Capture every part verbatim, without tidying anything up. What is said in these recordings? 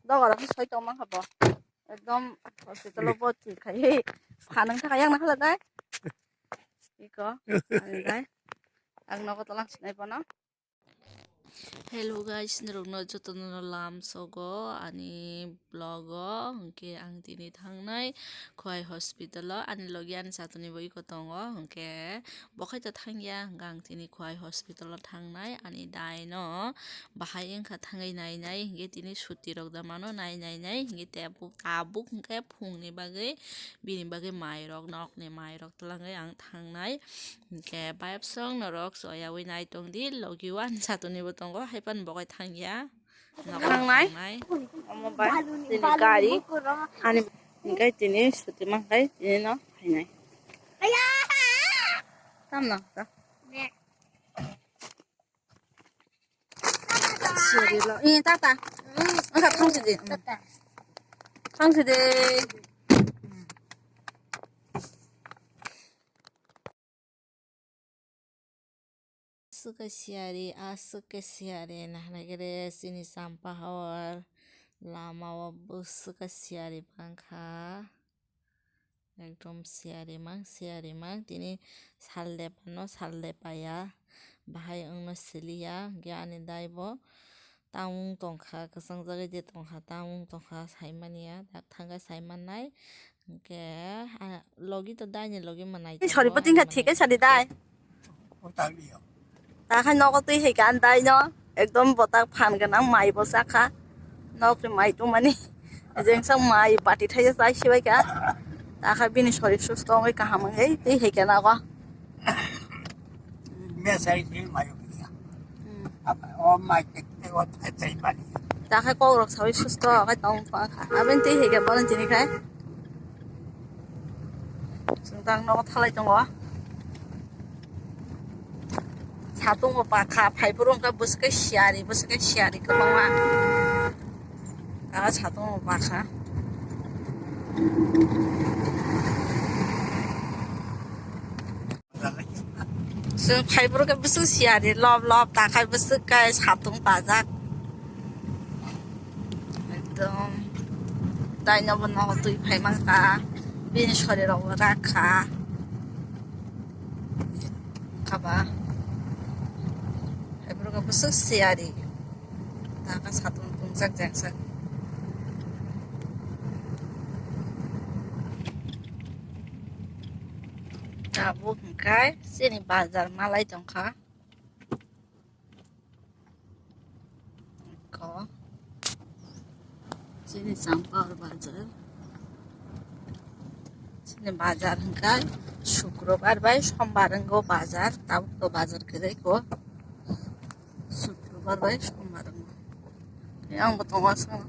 Doga rok soi tong mankha bo. Ekdom hospital o boti khai. Phanang thaka yang nakhala dai. Iko. Ani dai. Ang nogo tolang sinai bono. Hello guys, norokno jotono lam sogo ani vlog o. Hwnkhe ang tini thangnai Khowai hospital o, ani logi ani satuni bo iko tongo. Hwnkhe bo khaito thangya, hwnkhe ang tini Khowai hospital o thangnai ani dai no. Bahai wngkha thangwi nainai, hwnkhe tini suti rok da mano nai nainai, hwnkhe tabuk, tabuk hwnkhe phungni bagwi, bini bagwi mairok, nokni mairok twlangwi ang thangnai. Hwnkhe bayapsong norok choyawi nai tongdi, logi o ani satuni bo tongo, haiphano bo khai thangya. Nogo thangnai. Thangnai. Omo bai tini gari, ani hwnkhe tini suti mankhai tini no phainai. Tamno ta? Siri lo. Eh, tata. Wngkha thangsi de. Thangsi de. Aswk khe siyari, aswk khe siyari, naharnai khe re chini Champahor lama o bwswk khe siyari bangkha. Ekdom siyari mang, siyari mang. Tini sal de pano, sal de paya. Bahai wngno siliya. Hwnkhe ani dai bo tamung tongkha, kwchang jagwi de tongkha, tamung tongkha, saimaniya. Dak thangkhe saimannai. Hwnkhe, ah, logi to dai ni logi manai. Sorry, tongo, pati wngkha ani thik khe sadi dai. Takhai nogo twi hai kha dai no. Ekdom botak phan gwnang mai bo chakha. Nokni mai tongmani. Jengsa mai bati thaisa chai sibai kha. Takhai bini sorir susto wngwi kaham wngwi twi hai kha nogo. Mesai ni mai wngya. Hmm. Apa, o mai kete o thai thai bani. Takhai kok rok sawi susto khai tong kha. Abin twi hai kha bono tini khai. Chwng tang nogo thalai tongo. Satung bo bakha, phaiphuru wngkha bwswk khe siyari, bwswk khe siyari kwbangma. Aro satung bo bakha. Chwng phaiphuru khe bwswk siyari, lob lob takhai bwswk khe satung bajak. Ekdom daino bo nogo twi phai mankha, bini sorirok bo rakha. Kaba hai borok bwswk siyari taka satung tungjak jengsak. Tabuk hwnkhe chini bazar malai tongkha. Ko. Chini Champahor bazar. Chini bazar hwnkhe Shukrobar bai Sombar wngo bazar. Tabuk to bazar kwrwi ko. Shukrobar bai Sombar wngo. Yang bo tongo aswk.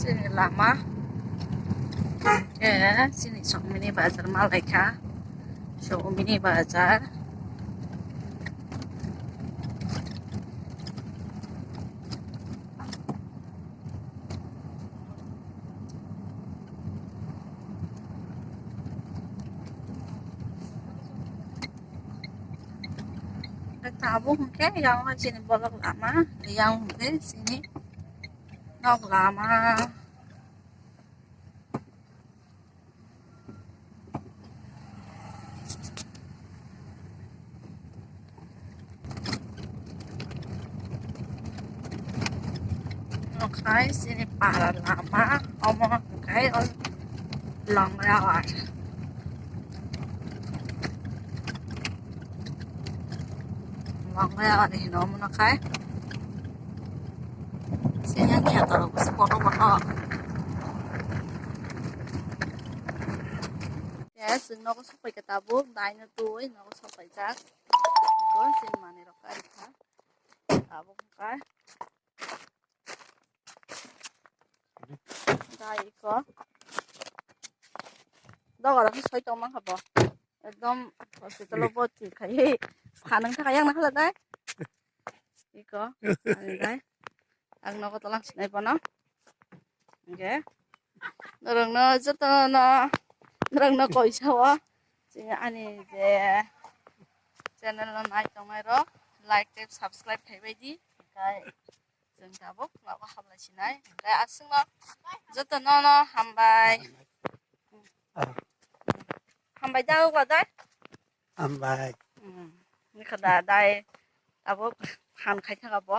Chini lama. Eh, chini sok mini bazar malai kha. Sok mini bazar. Tabuk hwnkhe yang chini bolok lama, yang hwnkhe chini nok lama. Omo khai chini para lama, omo khai o Longrewar. Longrewar hino omono khai. Sini kheto rok se kotor kotor. Yes, nogo sok pai kha tabuk, daino twi nogo sok paijak. Iko chini manwi rok kari kha. Tabuk wngkha. Dai iko. Doga rok soi tong mankha bo. Ekdom hospital o boti khai. Phanang thaka yang nakhala dai. Iko. Ani dai. Ang nogo tolang sinai bono. Hwnkhe norokno jotono norokno koisa o chini ani je Channel no nai tongnai rok like tei subscribe khai bai di. Hwnkhe chwng tabuk labo hamlai sinai. Hwnkhe aswkno joto no no hambai. Hambai da ugla dai. Hambai. Hmm. Nikha da dai abo han khai thaka bo.